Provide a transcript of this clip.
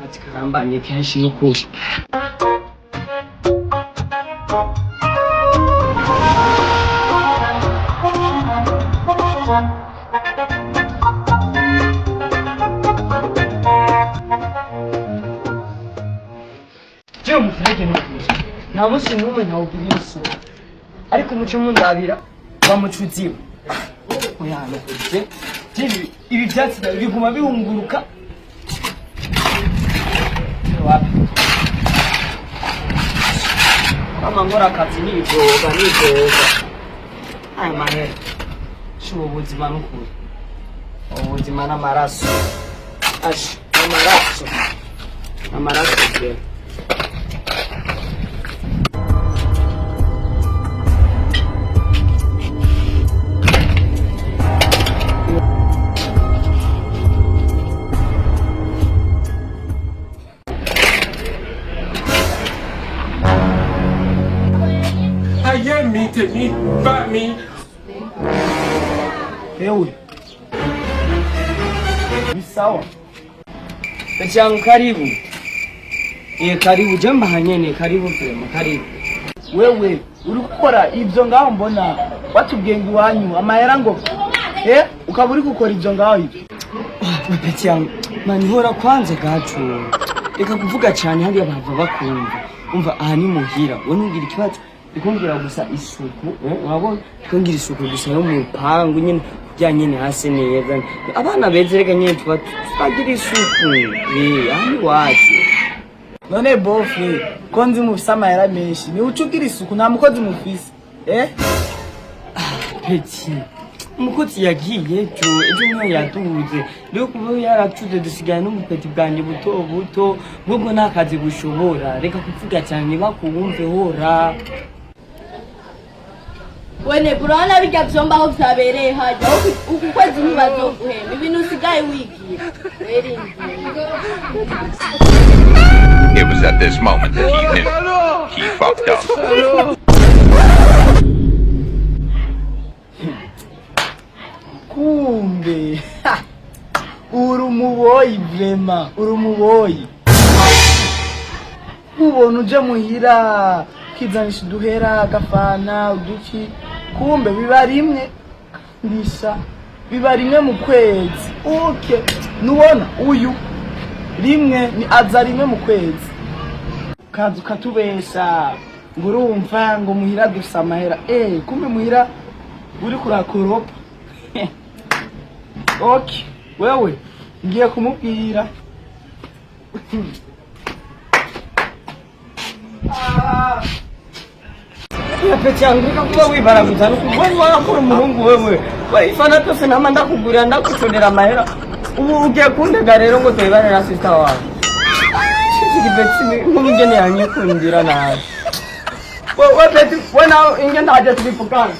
Ati karambanye kenshi n'ukuri. Jewe umuferege n'ukuri nta munsi n'umwe ntawugirira isuku, ariko umuco mundabira bamucuziwe oya n'ukuri. Je ibi vyatsi biguma bihunguruka wapi? Kama nkora akazi nidoga nidoga aya mahera shi. Ubu buzima n'ukuri, ubu buzima n'amaraso ashi, n'amaraso, n'amaraso jewe. Ayé mi, tèmi bá mi. Ewe ni sawa. Changu, karibu. Eh, karibu jamba hanyene, karibu vraiment, karibu. Wewe uri gukora ibyo ngaho, mbona watubwiye ngo iwanyu amahera ngo ukaba uri gukora ibyo ngaho ibyo? Petit yangu, mani hora kwanza gacu. Reka kuvuga cyane hariya bava bakumva. Umva, aha ni muhira. Wowe ntugire ikibazo. Ikumbwira gusa isuku, urabona? Ikumbwira isuku gusa yo mu rupangu nyene kugira nyene hase neza. Abana beza reka nyene tuba twagira isuku. Eh, aha ni iwacu. None bofe ko nzi mufise amahera menshi, ni uca ugira isuku, nta mukozi mufise? Petit. Umukozi yagiye ejo, ejo niho yaduze. Rero kuba yaratuze dusigaye n'ubupeti bwanjye buto buto, bwo nta kazi bushobora. Reka kuvuga cyane ntibakumve, hora. Wene urabona birya vyomba aho vyabereye hajya uku kwezi ntibazoguhemba ibintu usigaye wigira werindira. It was at this moment that he knew. He fucked up. Kumbe uri umuboyi, vraiment uri umuboyi. Ubona uje muhira ukizanisha uduhera, agafana, uduki, kumbe biba rimwe ndisha, biba rimwe mu kwezi. Okay, nubona uyu rimwe ni aza rimwe mu kwezi, ukaza ukatubesha ngo urumva ngo muhira dufise amahera, kumbe muhira uri kurakoropa. Okay, wewe ngiye kumubwira. Ah. Petit yangu, reka kuba wibaraguza wewe warakora umuhungu wewe. We ifana byose nama ndakugurira, ndaguconera amahera. Ubu ugiye kundega rero ngo tuyibane na sister wawe. Iki petit nk'umugeni yanyikundira nabi. We petit, we nawe inge ndaje tubivugane.